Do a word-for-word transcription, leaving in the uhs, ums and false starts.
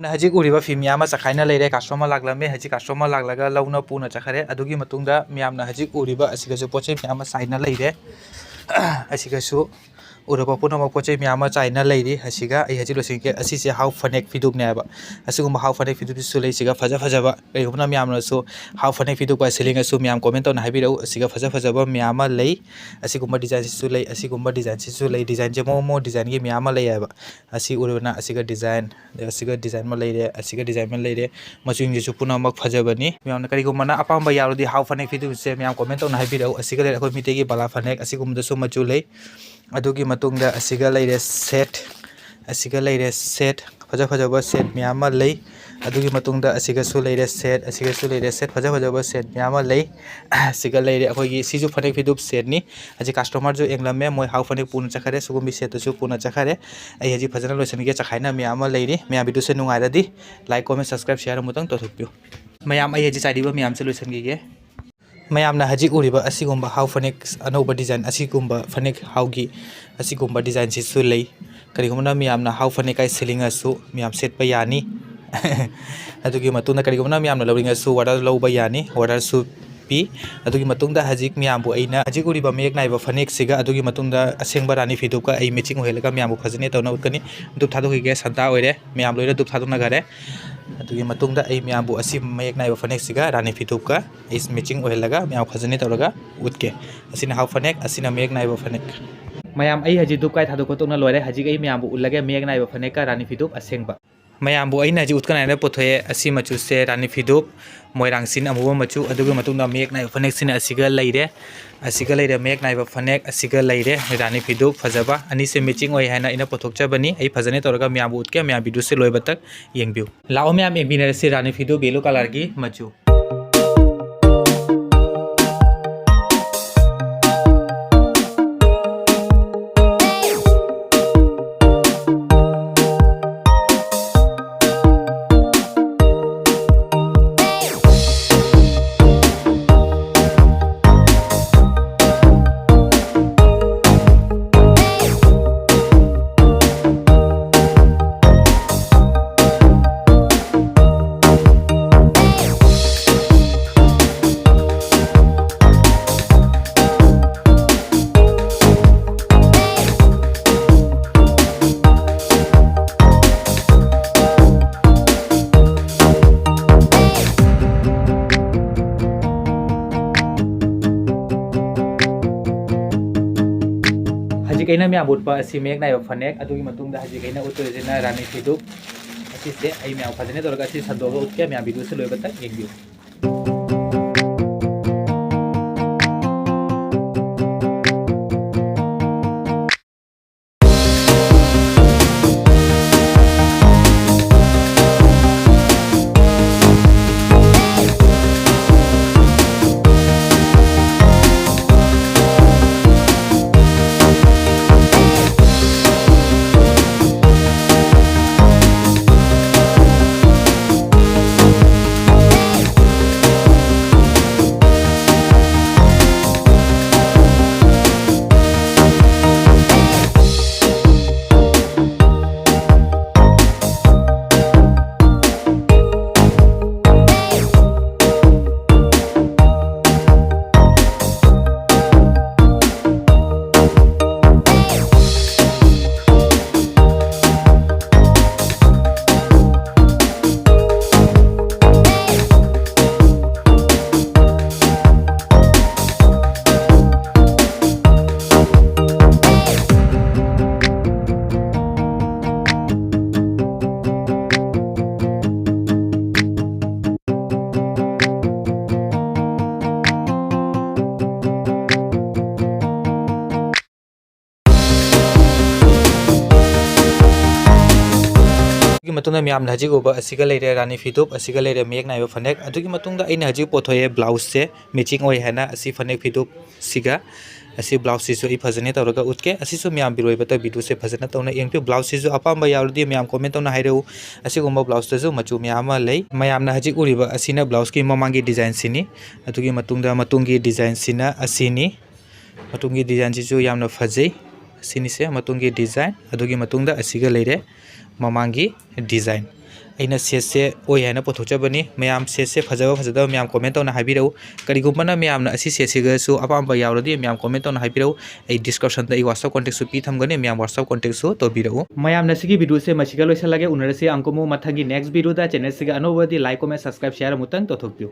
ꯅ ꯍꯧꯖꯤꯛ ꯎꯔꯤꯕ ꯐꯤ ꯃꯌꯥꯝ ꯑꯃ ꯆꯈꯥꯏꯅ ꯂꯩꯔꯦ꯫ ꯀꯁꯇꯃꯔ ꯂꯥꯛꯂꯝꯃꯦ, ꯍꯧꯖꯤꯛ ꯀꯁꯇꯃꯔ ꯂꯥꯛꯂꯒ ꯂꯧꯅ ꯄꯨꯅ ꯆꯠꯈꯔꯦ꯫ ꯑꯗꯨꯒꯤ ꯃꯇꯨꯡꯗ ꯃꯌꯥꯝꯅ ꯍꯧꯖꯤꯛ ꯎꯔꯤꯕ ꯑꯁꯤꯒꯁꯨ ꯄꯣꯠ ꯆꯩ ꯃꯌꯥꯝ ꯑꯃ ꯆꯥꯏꯅ ꯂꯩꯔꯦ꯫ ꯑꯁꯤꯒꯁꯨ ꯎꯔꯕ ꯄꯨꯝꯅꯃꯛ ꯄꯣꯠ ꯆꯩ ꯃꯌꯥꯝ ꯑꯃ ꯆꯥꯏꯅ ꯂꯩꯔꯤ꯫ ꯑꯁꯤꯒ ꯑꯩ ꯍꯧꯖꯤꯛ ꯂꯣꯏꯁꯤꯟꯒꯦ꯫ ꯑꯁꯤꯁꯦ ꯍꯥꯎ ꯐꯅꯦꯛ ꯐꯤꯗꯨꯞꯅꯦ ꯍꯥꯏꯕ꯫ ꯑꯁꯤꯒꯨꯝꯕ ꯍꯥꯎ ꯐꯅꯦꯛ ꯐꯤꯗꯨꯞꯁꯤꯁꯨ ꯂꯩ꯫ ꯁꯤꯒ ꯐꯖ ꯐꯖꯕ ꯀꯔꯤꯒꯨꯝꯕꯅ ꯃꯌꯥꯝꯅꯁꯨ ꯍꯥꯎ ꯐꯅꯦꯛ ꯐꯤꯗꯨꯞꯀ ꯁꯤꯂꯤꯡꯒꯁꯨ ꯃꯌꯥꯝ ꯀꯣꯃꯦꯟ ꯇꯧꯅ ꯍꯥꯏꯕꯤꯔꯛꯎ꯫ ꯑꯁꯤꯒ ꯐꯖ ꯐꯖꯕ ꯃꯌꯥꯝ ꯑꯃ ꯂꯩ꯫ ꯑꯁꯤꯒꯨꯝꯕ ꯗꯤꯖꯥꯏꯟꯁꯤꯁꯨ ꯂꯩ, ꯑꯁꯤꯒꯨꯝꯕ ꯗꯤꯖꯥꯏꯟꯁꯤꯁꯨ ꯂꯩ꯫ ꯗꯤꯖꯥꯏꯟꯁꯦ ꯃꯑꯣꯡ ꯃꯑꯣꯡ ꯗꯤꯖꯥꯏꯟꯒꯤ ꯃꯌꯥꯝ ꯑꯃ ꯂꯩ ꯍꯥꯏꯕ꯫ ꯑꯁꯤ ꯎꯔꯕꯅ ꯑꯁꯤꯒ ꯗꯤꯖꯥꯏꯟ, ꯑꯗꯩ ꯑꯁꯤꯒ ꯗꯤꯖꯥꯏꯟ ꯑꯃ ꯂꯩꯔꯦ, ꯑꯁꯤꯒ ꯗꯤꯖꯥꯏꯟ ꯑꯃ ꯂꯩꯔꯦ꯫ ꯃꯆꯨꯁꯤꯡꯁꯤꯁꯨ ꯄꯨꯝꯅꯃꯛ ꯐꯖꯕꯅꯤ꯫ ꯃꯌꯥꯝꯅ ꯀꯔꯤꯒꯨꯝꯕꯅ ꯑꯄꯥꯝꯕ ꯌꯥꯎꯔꯗꯤ ꯍꯥꯎ ꯐꯅꯦꯛ ꯐꯤꯗꯨꯞꯁꯦ ꯃꯌꯥꯝ ꯀꯣꯃꯦꯟ ꯇꯧꯅ ꯍꯥꯏꯕꯤꯔꯛꯎ꯫ ꯑꯁꯤꯒ ꯂꯩꯔꯦ ꯑꯩꯈꯣꯏ ꯃꯤꯇꯩꯒꯤ ꯕꯥꯂꯥ ꯐꯅꯦꯛ, ꯑꯁꯤꯒꯨꯝꯕꯗꯁꯨ ꯃꯆꯨ ꯂꯩ꯫ ꯑꯗꯨꯒꯤ ꯃꯇꯨꯡꯗ ꯑꯁꯤꯒ ꯂꯩꯔꯦ ꯁꯦꯠ, ꯑꯁꯤꯒ ꯂꯩꯔꯦ ꯁꯦꯠ, ꯐꯖ ꯐꯖꯕ ꯁꯦꯠ ꯃꯌꯥꯝ ꯑꯃ ꯂꯩ꯫ ꯑꯗꯨꯒꯤ ꯃꯇꯨꯡꯗ ꯑꯁꯤꯒꯁꯨ ꯂꯩꯔꯦ ꯁꯦꯠ, ꯑꯁꯤꯒꯁꯨ ꯂꯩꯔꯦ ꯁꯦꯠ, ꯐꯖ ꯐꯖꯕ ꯁꯦꯠ ꯃꯌꯥꯝ ꯑꯃ ꯂꯩ꯫ ꯑꯁꯤꯒ ꯂꯩꯔꯦ ꯑꯩꯈꯣꯏꯒꯤ, ꯁꯤꯁꯨ ꯐꯅꯦꯛ ꯐꯤꯗꯨꯞ ꯁꯦꯠꯅꯤ꯫ ꯍꯧꯖꯤꯛ ꯀꯁꯇꯃꯔꯁꯨ ꯌꯦꯡꯂꯝꯃꯦ, ꯃꯣꯏ ꯍꯥꯎ ꯐꯅꯦꯛ ꯄꯨꯅ ꯆꯠꯈꯔꯦ, ꯁꯤꯒꯨꯝꯕ ꯁꯦꯠꯇꯨꯁꯨ ꯄꯨꯅ ꯆꯠꯈꯔꯦ꯫ ꯑꯩ ꯍꯧꯖꯤꯛ ꯐꯖꯅ ꯂꯣꯏꯁꯤꯟꯒꯦ, ꯆꯈꯥꯏꯅ ꯃꯌꯥꯝ ꯑꯃ ꯂꯩꯔꯤ꯫ ꯃꯌꯥꯝ ꯚꯤꯗꯤꯑꯣꯁꯦ ꯅꯨꯡꯉꯥꯏꯔꯗꯤ like, comment, subscribe, share ꯑꯃꯨꯛꯇꯪ ꯇꯧꯊꯣꯛꯄꯤꯌꯨ꯫ ꯃꯌꯥꯝ, ꯑꯩ ꯍꯧꯖꯤꯛ ꯆꯥꯏꯔꯤꯕ ꯃꯌꯥꯝꯁꯦ ꯂꯣꯏꯁꯤꯟꯈꯤꯒꯦ꯫ ꯃꯌꯥꯝꯅ ꯍꯧꯖꯤꯛ ꯎꯔꯤꯕ ꯑꯁꯤꯒꯨꯝꯕ ꯍꯥꯎ ꯐꯅꯦꯛ, ꯑꯅꯧꯕ ꯗꯤꯖꯥꯏꯟ ꯑꯁꯤꯒꯨꯝꯕ ꯐꯅꯦꯛ ꯍꯥꯎꯒꯤ ꯑꯁꯤꯒꯨꯝꯕ ꯗꯤꯖꯥꯏꯟꯁꯤꯁꯨ ꯂꯩ꯫ ꯀꯔꯤꯒꯨꯝꯕꯅ ꯃꯌꯥꯝꯅ ꯍꯥꯎ ꯐꯅꯦꯛ ꯀꯥꯏ ꯁꯤꯂꯤꯡꯉꯁꯨ ꯃꯌꯥꯝ ꯁꯦꯠꯄ ꯌꯥꯅꯤ꯫ ꯑꯗꯨꯒꯤ ꯃꯇꯨꯡꯗ ꯀꯔꯤꯒꯨꯝꯕꯅ ꯃꯌꯥꯝꯅ ꯂꯧꯅꯤꯡꯉꯁꯨ ꯑꯣꯔꯗꯔ ꯂꯧꯕ ꯌꯥꯅꯤ, ꯑꯣꯔꯗꯔꯁꯨ ꯄꯤ꯫ ꯑꯗꯨꯒꯤ ꯃꯇꯨꯡꯗ ꯍꯧꯖꯤꯛ ꯃꯌꯥꯝꯕꯨ ꯑꯩꯅ ꯍꯧꯖꯤꯛ ꯎꯔꯤꯕ ꯃꯌꯦꯛ ꯅꯥꯏꯕ ꯐꯅꯦꯛꯁꯤꯒ ꯑꯗꯨꯒꯤ ꯃꯇꯨꯡꯗ ꯑꯁꯦꯡꯕ ꯔꯥꯅꯤ ꯐꯤꯗꯨꯞꯀ ꯑꯩ ꯃꯦꯆꯤꯡ ꯑꯣꯏꯍꯜꯂꯒ ꯃꯌꯥꯝꯕꯨ ꯐꯖꯅ ꯇꯧꯅ ꯎꯠꯀꯅꯤ꯫ ꯗꯨꯞ ꯊꯥꯗꯣꯛꯈꯤꯒꯦ, ꯁꯟꯇꯥ ꯑꯣꯏꯔꯦ, ꯃꯌꯥꯝ ꯂꯣꯏꯅ ꯗꯨꯞ ꯊꯥꯗꯣꯛꯅꯈꯔꯦ꯫ ꯑꯗꯨꯒꯤ ꯃꯇꯨꯡꯗ ꯑꯩ ꯃꯌꯥꯝꯕꯨ ꯑꯁꯤ ꯃꯌꯦꯛ ꯅꯥꯏꯕ ꯐꯅꯦꯛꯁꯤꯒ ꯔꯥꯅꯤ ꯐꯤꯗꯨꯞꯀ ꯑꯩ ꯃꯦꯆꯤꯡ ꯑꯣꯏꯍꯜꯂꯒ ꯃꯌꯥꯝ ꯐꯖꯅ ꯇꯧꯔꯒ ꯎꯠꯀꯦ꯫ ꯑꯁꯤꯅ ꯍꯥꯎ ꯐꯅꯦꯛ, ꯑꯁꯤꯅ ꯃꯌꯦꯛ ꯅꯥꯏꯕ ꯐꯅꯦꯛ꯫ ꯃꯌꯥꯝ, ꯑꯩ ꯍꯧꯖꯤꯛ ꯗꯨꯞ ꯀꯥꯏ ꯊꯥꯗꯣꯛ ꯈꯣꯠꯇꯣꯛꯅ ꯂꯣꯏꯔꯦ꯫ ꯍꯧꯖꯤꯛ ꯑꯩ ꯃꯌꯥꯝꯕꯨ ꯎꯠꯂꯒꯦ ꯃꯌꯦꯛ ꯅꯥꯏꯕ ꯐꯅꯦꯛꯀ ꯔꯥꯅꯤ ꯐꯤꯗꯨꯞ ꯑꯁꯦꯡꯕ꯫ ꯃꯌꯥꯝꯕꯨ ꯑꯩꯅ ꯍꯧꯖꯤꯛ ꯎꯠꯀꯅꯤ ꯍꯥꯏꯅ ꯄꯨꯊꯣꯛꯑꯦ꯫ ꯑꯁꯤ ꯃꯆꯨꯁꯦ ꯔꯥꯅꯤ ꯐꯤꯗꯨꯞ, ꯃꯣꯏꯔꯥꯡ ꯁꯤꯟ ꯑꯃꯨꯕ ꯃꯆꯨ, ꯑꯗꯨꯒꯤ ꯃꯇꯨꯡꯗ ꯃꯌꯦꯛ ꯅꯥꯏꯕ ꯐꯅꯦꯛꯁꯤꯅ ꯑꯁꯤꯒ ꯂꯩꯔꯦ, ꯑꯁꯤꯒ ꯂꯩꯔꯦ, ꯃꯌꯦꯛ ꯅꯥꯏꯕ ꯐꯅꯦꯛ ꯑꯁꯤꯒ ꯂꯩꯔꯦ, ꯔꯥꯅꯤ ꯐꯤꯗꯨꯞ ꯐꯖꯕ꯫ ꯑꯅꯤꯁꯦ ꯃꯦꯆꯤꯡ ꯑꯣꯏ ꯍꯥꯏꯅ ꯑꯩꯅ ꯄꯨꯊꯣꯛꯆꯕꯅꯤ꯫ ꯑꯩ ꯐꯖꯅ ꯇꯧꯔꯒ ꯃꯌꯥꯝꯕꯨ ꯎꯠꯀꯦ, ꯃꯌꯥꯝ ꯚꯤꯗꯤꯑꯣꯁꯦ ꯂꯣꯏꯕ ꯇꯛ ꯌꯦꯡꯕꯤꯌꯨ꯫ ꯂꯥꯛꯑꯣ ꯃꯌꯥꯝ ꯌꯦꯡꯃꯤꯟꯅꯔꯁꯤ ꯔꯥꯅꯤ ꯐꯤꯗꯨꯞ ꯌꯦꯂꯣ ꯀꯂꯔꯒꯤ ꯃꯆꯨ꯫ ꯃꯌꯥꯝ ꯎꯠꯄ ꯑꯁꯤ ꯃꯌꯦꯛ ꯅꯥꯏꯕ ꯐꯅꯦꯛ, ꯑꯗꯨꯒꯤ ꯃꯇꯨꯡꯗ ꯍꯧꯖꯤꯛ ꯑꯩꯅ ꯎꯠꯇꯣꯏꯁꯤꯅ ꯔꯥꯅꯤ ꯐꯤꯗꯨꯞ꯫ ꯑꯁꯤꯁꯦ ꯑꯩ ꯃꯌꯥꯝ ꯐꯖꯅ ꯇꯧꯔꯒ ꯑꯁꯤ ꯁꯟꯗꯣꯛꯑꯒ ꯎꯠꯀꯦ, ꯃꯌꯥꯝ ꯚꯤꯗꯤꯑꯣꯁꯦ ꯂꯣꯏꯕ ꯇꯛ ꯌꯦꯡꯕꯤꯌꯨ꯫ ꯑꯗꯨꯒꯤ ꯃꯇꯨꯡꯗ ꯃꯌꯥꯝꯅ ꯍꯧꯖꯤꯛ ꯎꯕ ꯑꯁꯤꯒ ꯂꯩꯔꯦ ꯔꯥꯅꯤ ꯐꯤꯗꯨꯞ, ꯑꯁꯤꯒ ꯂꯩꯔꯦ ꯃꯌꯦꯛ ꯅꯥꯏꯕ ꯐꯅꯦꯛ꯫ ꯑꯗꯨꯒꯤ ꯃꯇꯨꯡꯗ ꯑꯩꯅ ꯍꯧꯖꯤꯛ ꯄꯨꯊꯣꯛꯑꯦ ꯕ꯭ꯂꯥꯎꯁꯁꯦ ꯃꯦꯆꯤꯡ ꯑꯣꯏ ꯍꯥꯏꯅ, ꯑꯁꯤ ꯐꯅꯦꯛ ꯐꯤꯗꯨꯞꯁꯤꯒ꯫ ꯑꯁꯤ ꯕ꯭ꯂꯥꯎꯁꯁꯤꯁꯨ ꯑꯩ ꯐꯖꯅ ꯇꯧꯔꯒ ꯎꯠꯀꯦ꯫ ꯑꯁꯤꯁꯨ ꯃꯌꯥꯝ ꯚꯤꯗꯤꯑꯣ ꯂꯣꯏꯕꯇ ꯚꯤꯗꯤꯑꯣꯁꯦ ꯐꯖꯅ ꯇꯧꯅ ꯌꯦꯡꯕꯤꯌꯨ꯫ ꯕ꯭ꯂꯥꯎꯁꯁꯤꯁꯨ ꯑꯄꯥꯝꯕ ꯌꯥꯎꯔꯗꯤ ꯃꯌꯥꯝ ꯀꯣꯃꯦꯟ ꯇꯧꯅ ꯍꯥꯏꯔꯛꯎ꯫ ꯑꯁꯤꯒꯨꯝꯕ ꯕ꯭ꯂꯥꯎꯁꯇꯁꯨ ꯃꯆꯨ ꯃꯌꯥꯝ ꯑꯃ ꯂꯩ꯫ ꯃꯌꯥꯝꯅ ꯍꯧꯖꯤꯛ ꯎꯔꯤꯕ ꯑꯁꯤꯅ ꯕ꯭ꯂꯥꯎꯁꯀꯤ ꯃꯃꯥꯡꯒꯤ ꯗꯤꯖꯥꯏꯟꯁꯤꯅꯤ꯫ ꯑꯗꯨꯒꯤ ꯃꯇꯨꯡꯗ ꯃꯇꯨꯡꯒꯤ ꯗꯤꯖꯥꯏꯟꯁꯤꯅ ꯑꯁꯤꯅꯤ꯫ ꯃꯇꯨꯡꯒꯤ ꯗꯤꯖꯥꯏꯟꯁꯤꯁꯨ ꯌꯥꯝꯅ ꯐꯖꯩ꯫ ꯑꯁꯤꯅꯤꯁꯦ ꯃꯇꯨꯡꯒꯤ ꯗꯤꯖꯥꯏꯟ꯫ ꯑꯗꯨꯒꯤ ꯃꯇꯨꯡꯗ ꯑꯁꯤꯒ ꯂꯩꯔꯦ ꯃꯃꯥꯡꯒꯤ ꯗꯤꯖꯥꯏꯟ꯫ ꯑꯩꯅ ꯁꯦꯠꯁꯦ ꯑꯣꯏ ꯍꯥꯏꯅ ꯄꯨꯊꯣꯛꯆꯕꯅꯤ꯫ ꯃꯌꯥꯝ ꯁꯦꯠꯁꯦ ꯐꯖꯕ ꯐꯖꯗꯕ ꯃꯌꯥꯝ ꯀꯣꯃꯦꯟ ꯇꯧꯅ ꯍꯥꯏꯕꯤꯔꯛꯎ꯫ ꯀꯔꯤꯒꯨꯝꯕꯅ ꯃꯌꯥꯝꯅ ꯑꯁꯤ ꯁꯦꯠꯁꯤꯒꯁꯨ ꯑꯄꯥꯝꯕ ꯌꯥꯎꯔꯗꯤ ꯃꯌꯥꯝ ꯀꯣꯃꯦꯟ ꯇꯧꯅ ꯍꯥꯏꯕꯤꯔꯛꯎ꯫ ꯑꯩ ꯗꯤꯁꯀ꯭ꯔꯤꯞꯁꯟꯗ ꯑꯩ WhatsApp ꯀꯣꯟꯇꯦꯛꯁꯨ ꯄꯤ ꯊꯝꯒꯅꯤ, ꯃꯌꯥꯝ WhatsApp ꯀꯣꯟꯇꯦꯛꯁꯨ ꯇꯧꯕꯤꯔꯛꯎ꯫ ꯃꯌꯥꯝꯅ ꯁꯤꯒꯤ ꯚꯤꯗꯤꯑꯣꯁꯦ ꯃꯁꯤꯒ ꯂꯣꯏꯁꯤꯜꯂꯒꯦ꯫ ꯎꯅꯔꯁꯤ ꯑꯃꯨꯛꯀ ꯑꯃꯨꯛ ꯃꯊꯪꯒꯤ ꯅꯦꯛꯁ ꯚꯤꯗꯤꯑꯣꯗ꯫ ꯆꯦꯅꯦꯜꯁꯤꯒ ꯑꯅꯧꯕꯗꯤ ꯂꯥꯏꯛ, ꯀꯣꯃꯦꯟ, ꯁꯕꯁꯀ꯭ꯔꯥꯏꯕ, ꯁꯤꯌꯥꯔ ꯑꯃꯨꯛꯇꯪ ꯇꯧꯊꯣꯛꯄꯤꯌꯨ꯫